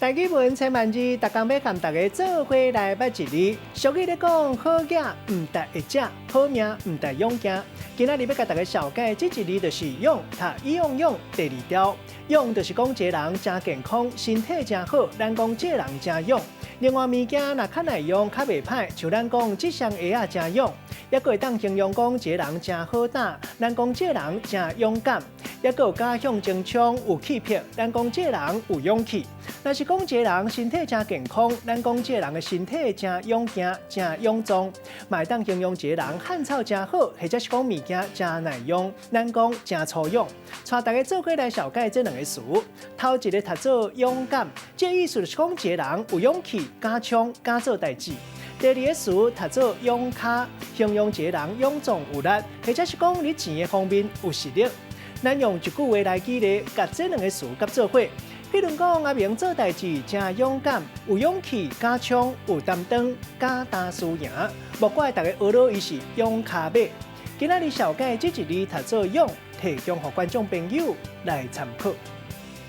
台語文千萬字，逐工欲共大家做伙來捌一字。俗語咧講，好囝毋值會食，好命毋值勇行。今仔日欲共大家紹介這一字就是勇，讀勇勇第二調。勇就是講一個人誠健康，身體誠好，咱講這個人誠勇。另外物件若較耐用，較袂歹，像咱講這雙鞋仔誠勇，抑閣會當形容講一個人誠好膽，咱講這個人誠勇敢。抑閣有敢向前衝，有氣魄，咱講這個人有勇氣。若是講一個人身體誠健康，咱講這個人的身體誠勇健、誠勇壯。嘛會當形容一個人漢草誠好，或者是講物件誠耐用，咱講誠粗勇。帶大家做伙來紹介這兩个詞，頭一個讀做勇敢，這個意思就是講一個人有勇氣、敢衝、敢做代誌。第二個詞讀做勇跤，形容一個人勇壯有力，或者是講佇錢的方面有實力。咱用一句話來舉例，共這兩个詞佮做伙。譬如講，阿明做代誌誠勇敢，有勇氣，敢衝，有擔當，敢擔輸贏。莫怪大家學落伊是勇跤馬。今仔日紹介這一字讀做勇，提供予觀眾朋友來參考。